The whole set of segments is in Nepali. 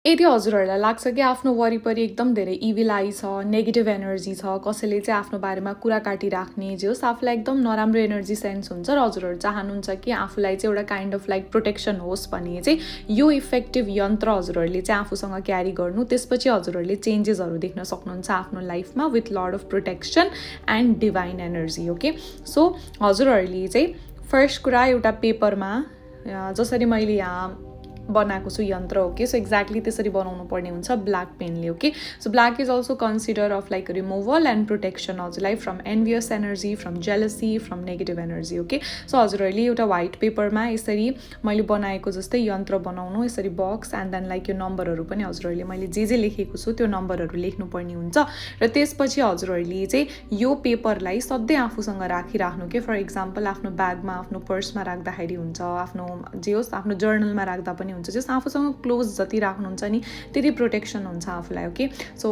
यदि हजुरहरूलाई लाग्छ कि आफ्नो वरिपरि एकदम धेरै इभिल आई छ, नेगेटिभ एनर्जी छ, कसैले चाहिँ आफ्नो बारेमा कुरा काटिराख्ने, जे होस् आफूलाई एकदम नराम्रो एनर्जी सेन्स हुन्छ र हजुरहरू चाहनुहुन्छ कि आफूलाई चाहिँ एउटा काइन्ड अफ लाइक प्रोटेक्सन होस् भने चाहिँ यो इफेक्टिभ यन्त्र हजुरहरूले चाहिँ आफूसँग क्यारी गर्नु, त्यसपछि हजुरहरूले चेन्जेसहरू देख्न सक्नुहुन्छ आफ्नो लाइफमा with lot of protection and divine energy. Okay, so हजुरहरूले चाहिँ फर्स्ट कुरा एउटा पेपरमा जसरी मैले यहाँ बनाएको छु यन्त्र। ओके, सो एक्ज्याक्टली त्यसरी बनाउनु पर्ने हुन्छ ब्ल्याक पेनले। Okay, so black is also consider of like removal and protection हजुरलाई from envious energy, from jealousy, from negative energy. Okay, so हजुरहरूले एउटा व्हाइट पेपरमा यसरी मैले बनाएको जस्तै यन्त्र बनाउनु, यसरी बक्स एन्ड देन लाइक यो नम्बरहरू पनि हजुरहरूले मैले जे लेखेको छु त्यो नम्बरहरू लेख्नुपर्ने हुन्छ र त्यसपछि हजुरहरूले चाहिँ यो पेपरलाई सधैँ आफूसँग राखिराख्नु के फर इक्जाम्पल आफ्नो ब्यागमा, आफ्नो पर्समा राख्दाखेरि हुन्छ, आफ्नो जे होस् आफ्नो जर्नलमा राख्दा पनि हुन्छ, जस आफूसँग क्लोज जति राख्नुहुन्छ नि त्यति प्रोटेक्सन हुन्छ आफूलाई। ओके, सो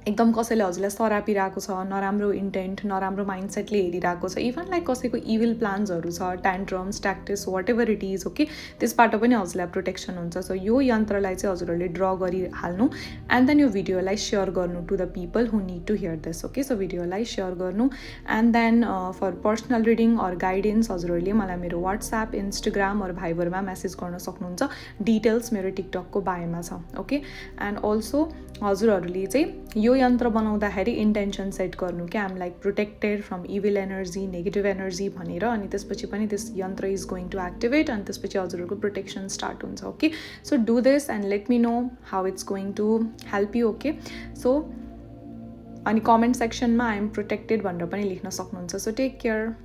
एकदम कसैले हजुरलाई सरापिरहेको छ, नराम्रो इन्टेन्ट, नराम्रो माइन्डसेटले हेरिरहेको छ, इभन लाइक कसैको इभिल प्लान्सहरू छ, tantrums, tactics, whatever it is. Okay, त्यसबाट पनि हजुरलाई प्रोटेक्सन हुन्छ। सो यो यन्त्रलाई चाहिँ हजुरहरूले ड्र गरिहाल्नु एन्ड देन यो भिडियोलाई सेयर गर्नु to the people who need to hear this. Okay, so भिडियोलाई सेयर गर्नु and then for personal reading or guidance हजुरहरूले मलाई मेरो वाट्सएप, इन्स्टाग्राम अर भाइबरमा मेसेज गर्न सक्नुहुन्छ। डिटेल्स मेरो टिकटकको बायोमा छ। ओके, एन्ड अल्सो हजुरहरूले चाहिँ यो यन्त्र बनाउँदाखेरि इन्टेन्सन सेट गर्नु कि I'm like protected from evil energy, negative energy भनेर, अनि त्यसपछि पनि त्यस यन्त्र इज गोइङ टु एक्टिभेट अनि त्यसपछि हजुरहरूको प्रोटेक्सन स्टार्ट हुन्छ। Okay, so do this and let me know how it's going to help you. Okay, so अनि कमेन्ट सेक्सनमा आइएम प्रोटेक्टेड भनेर पनि लेख्न सक्नुहुन्छ। So take care.